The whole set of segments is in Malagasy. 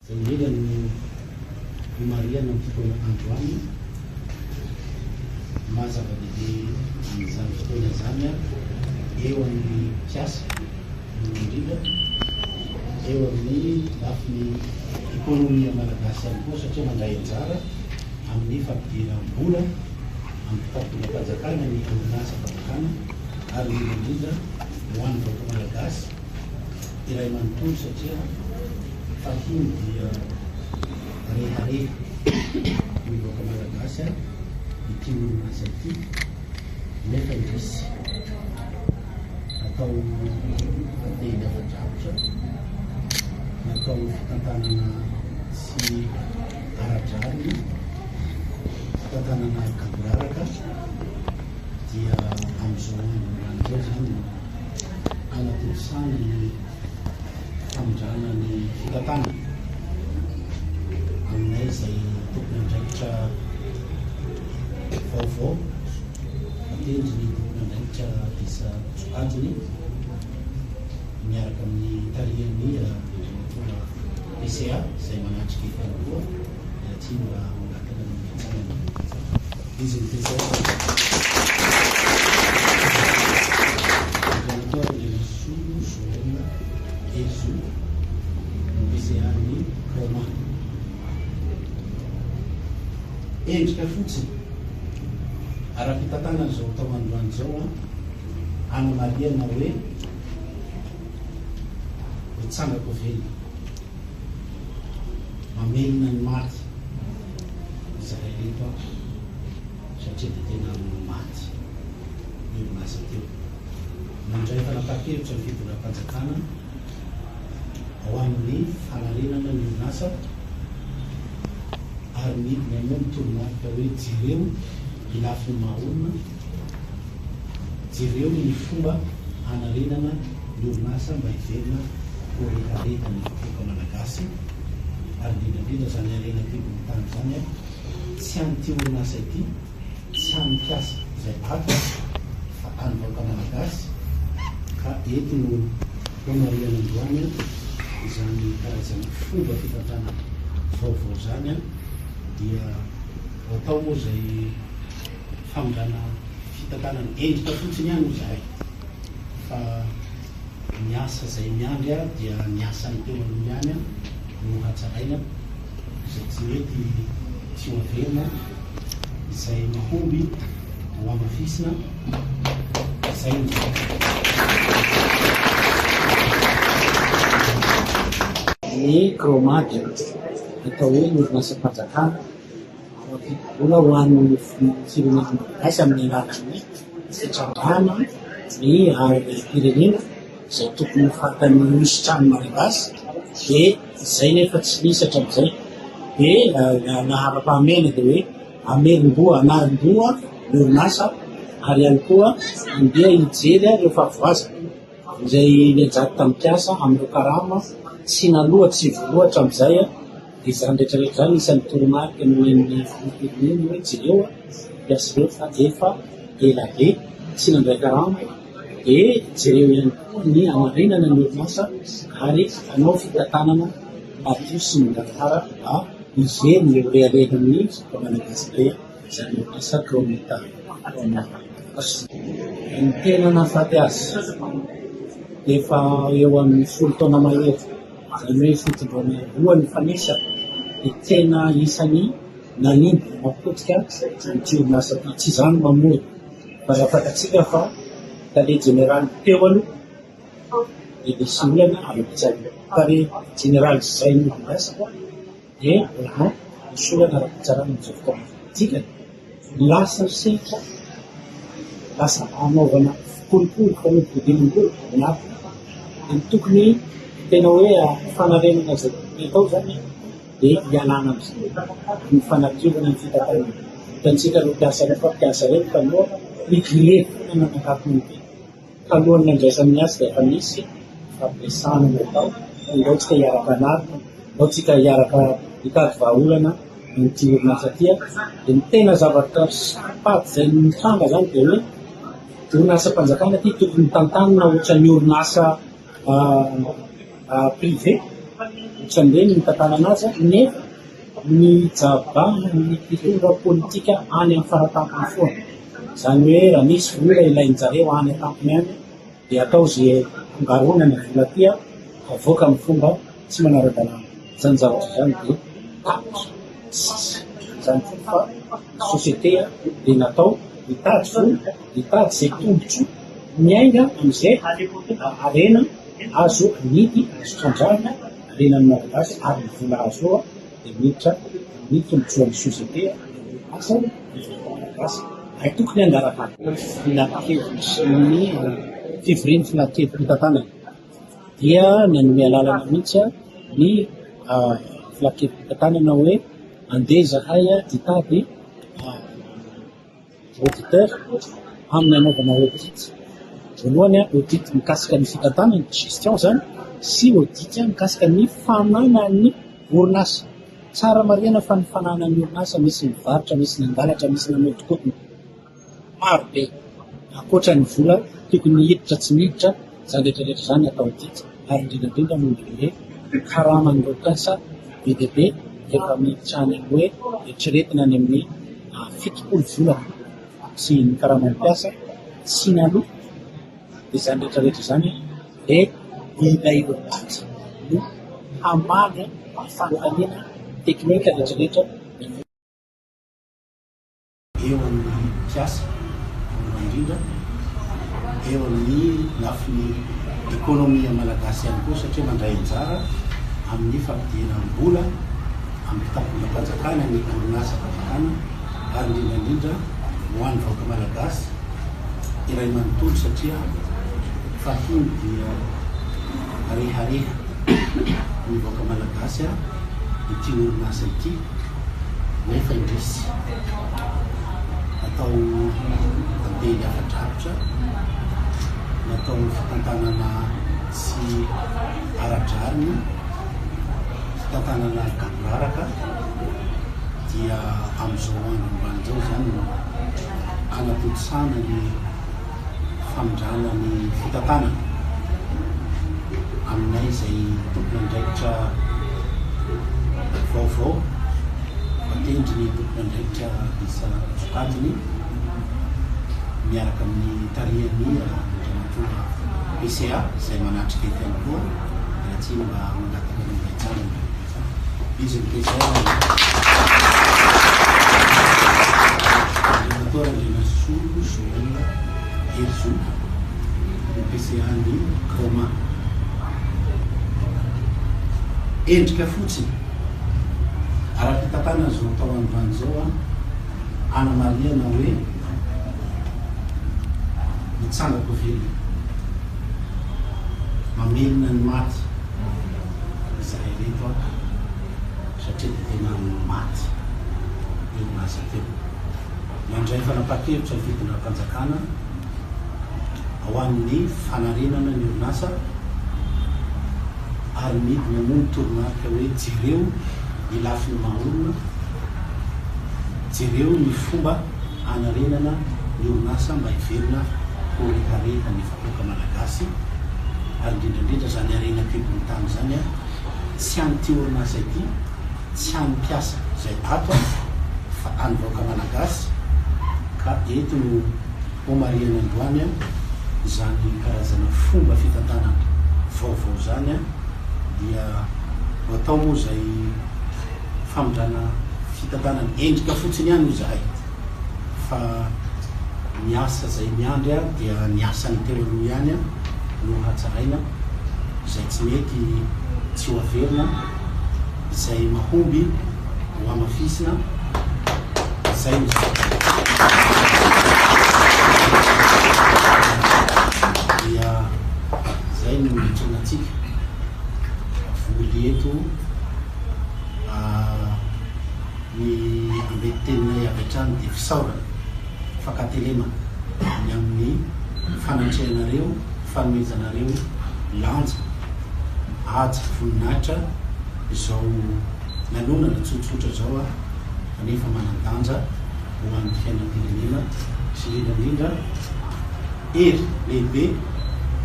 Izay indrindra no nomarihana amin'ny fotoana androany. Maha zava-dehibe an'izany fotoana izany eo amin'ny mpiasa voalohany indrindra, eo amin'ny lafiny ekonomia malagasy ihany koa satria mandray anjara amin'ny fampidiram-bola amin'ny mpitari-bolam-panjakana ny orinasam-panjakana ary indrindra indrindra ho an'ny vahoaka malagasy iray manontolo satria fahiny dia rehareha ny vahoaka malagasy ity orinasa ity nefa indrisy natao tantely afa-drakotra, natao fitantanana tsy ara-drariny, fitantanana gaboraraka dia amin'izao andro androany izao izany no hanatontosana ny famindrana ny fitantanana aminay izay tompon'andraikitra vaovao atendry ny tompon'andraikitra isan-tsokajiny miaraka amin'ny tarihan'ny Andriamatoa PCA izay manatrika eto ihany koa miala-tsiny raha mangataka ny mitsangana. Izy no PCA. Andriamatoa Randrianasolo Joël Ezo no PCA ny Kraoma. Endrika fotsiny ara-pitantanana izao atao androany izao an, anamarihana hoe mitsangako velona, mamelona ny maty izahay ireto an, satria dia tena maty ny orinasa teo. Nandray fanapahan-kevitra ny fitondram-panjakana ao amin'ny fanarenana ny orinasa ary nidina moa ny toromarika hoe jereo ny lafiny maha olona, jereo ny fomba hanarenana ny orinasa mba hiverina ho reharehan'ny vahoaka malagasy ary indrindra indrindra izany harena an-kibon'ny tany izany tsy an'ity orinasa ity, tsy an'ny mpiasa izay ato fa an'ny vahoaka malagasy ka eto no homarihana androany izany karazana fomba fitantanana vaovao izany dia ho atao moa izay famindrana fitantanana endrika fotsiny ihany hoy izahay fa ny asa izay miandry dia ny asan'ny teo aloha ihany no hatsaraina izay tsy mety tsy ho averina, izay mahomby ho hamafisina, izay no Ny Chroma dia atao hoe ny orinasam-panjakana mampidi-bola ho an'ny firenena malagasy amin'ny alalan'ny fitrandrahana ny harem-pirenena izay tokony ho fatan'ny hositran'ny malagasy dia izay nefa tsy nisy hatramin'izay dia laharam-pahamehana dia hoe hamerin-doha hanarin-doha ny orinasa ary ihany koa handeha hijery ireo fahavoazana izay nianjady tamin'ny mpiasa amin'ireo karama tsy naloa tsy voaloa hatramin'izay dia izany rehetra rehetra izany isan'ny toromarika nomen'ny filoham-pirenena hoe jereo mpiasa ireo fa efa ela be tsy nandray karama dia jereo ihany koa ny hamarinana ny orinasa ary hanao fitantanana madio sy mangarahara mba hiverina eo reharehan'ny Malagasy indray izany orinasa Kraomita Ny tena nahafaty azy efa eo amin'ny 10 taona mahery, izany hoe fitondrana roa nifanesy dia tena isan'ny nanimba nampotika ity orinasa ity. Tsy izaho no mamory fa raha fantatsika fa tale jeneraly teo aloha dia nisy olana ara-pitsarana. Tale jeneraly izay nohandrasako dia mbola misy olana ara-pitsarana amin'izao fotoana izao. Dikany, lasa sehatra, lasa anaovana kolikoly, fanodikodinam-bola ny antony. Dia ny tokony tena hoe fanarenana izay tokony atao izany dia hialana amin'izay ny fanadiovana ny fitantanana. Hitantsika ireo mpiasa ireo fa mpiasa ireo taloha ni-grevy foana nanakatona ny tena. Talohan'ny nandraisany ny asa dia efa nisy fampiresahana natao fa ndao tsika hiaraka hanarina, ndao tsika hiaraka hitady vahaolana amin'ity orinasa ity. Dia ny tena zavatra saro-pady izay nitranga izany dia hoe orinasam-panjakana ity tokony tantanina ohatran'ny orinasa privé. Ohatran'ireny ny nitantanana azy nefa nijabahan'ny mpitondra politika any amin'ny faratampony foana. Izany hoe raha misy vola ilain-jareo any an-tampony any dia atao izay hangaroana ny vola aty avoaka amin'ny fomba tsy manara-dalàna. Izany zavatra izany dia tapitra sisa izany intsony fa ny société dia natao hitady vola, hitady izay tombontsoa miainga amin'izay harena azo amidy, azo trandrahina, harenan'ny Malagasy ary ny vola azo eo dia miditra amin'ny tombontsoan'ny société, ny orinasa, ny vahoaka Malagasy ary tokony hangarahara. Filankevitry ny fivorian'ny filankevim-pitantanana dia nanome alalana mihitsy ny filankevim-pitantanana hoe andeha izahay hitady auditeur amin'ny hanaovana audit. Voalohany audit mikasika ny fitantanana, gestion izany, sy audit mikasika ny fananan'ny orinasa. Tsara marihana fa ny fananan'ny orinasa misy nivarotra, misy nangalatra, misy nanodinkodina. Maro be. Ankoatra ny vola tokony hiditra tsy miditra, izany rehetra rehetra izany atao audit ary indrindra indrindra momba ny karaman'ireo mpiasa be dia be efa miditra any amin'ny hoe eritreretina any amin'ny 70 volana sy ny karaman'ny mpiasa tsy naloa. Dia izany rehetra rehetra izany dia ilay audit no hamaly ny fanontaniana teknika rehetra rehetra. Eo amin'ny mpiasa voalohany indrindra, eo amin'ny lafiny ekonomia malagasy ihany koa satria mandray anjara amin'ny fampidiram-bola amin'ny kitapobolam-panjakana ny orinasam-panjakana ary indrindra indrindra ho an'ny vahoaka malagasy iray manontolo satria fahiny dia rehareha ny vahoaka malagasy ity orinasa ity nefa indrisy natao tantely afa-drakotra, natao fitantanana tsy ara-drariny, fitantanana gaboraraka dia amin'izao andro androany izao izany no anatontosana ny famindrana ny fitantanana aminay izay tompon'andraikitra vaovao voatendry ny tompon'andraikitra isan-tsokajiny miaraka amin'ny tarihan'ny Andriamatoa PCA izay manatrika eto ihany koa raha tsy mba mangataka ny mba hitsangana. Izy no PCA. Andriamatoa Randrianasolo Joël Herizo no PCA ny Kraoma. Endrika fotsiny ara-pitantanana izao atao androany izao anamarihana hoe mitsangako velona, mamelona ny maty izahay ireto satria dia tena maty ny orinasa teo. Nandray fanapahan-kevitra ny fitondram-panjakana ho an'ny fanarenana ny orinasa ary nidina moa ny toromarika hoe jereo ny lafiny maha olona, jereo ny fomba hanarenana ny orinasa mba hiverina ho rehareha ny vahoaka malagasy ary indrindra indrindra izany harena an-kibon'ny tany izany tsy an'ity orinasa ity, tsy an'ny mpiasa izay ato fa an'ny vahoaka malagasy ka eto no homarihana androany izany karazana fomba fitantanana vaovao izany dia ho atao moa izay famindrana fitantanana endrika fotsiny ihany hoy izahay fa ny asa izay miandry dia ny asan'ny teo aloha ihany no hatsaraina, izay tsy mety tsy ho averina, izay mahomby ho hamafisina, izay no dia izay no nantsoina antsika vory eto. Ny ambetiteninay avy hatrany dia fisaorana, fankatelemana ny amin'ny fanatrehanareo, fanomezanareo lanja, haja, voninahitra izao lanonana tsotsotra izao kanefa manan-danja ho an'ny fiainam-pirenena sy indrindra indrindra hery lehibe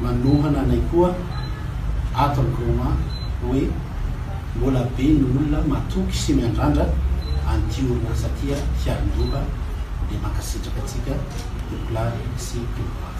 manohana anay koa ato amin'ny Kraoma hoe. Mbola be ny olona matoky sy miandrandra an'ity orinasa ity hiarin-doha dia mankasitraka antsika tompolahy sy tompovavy.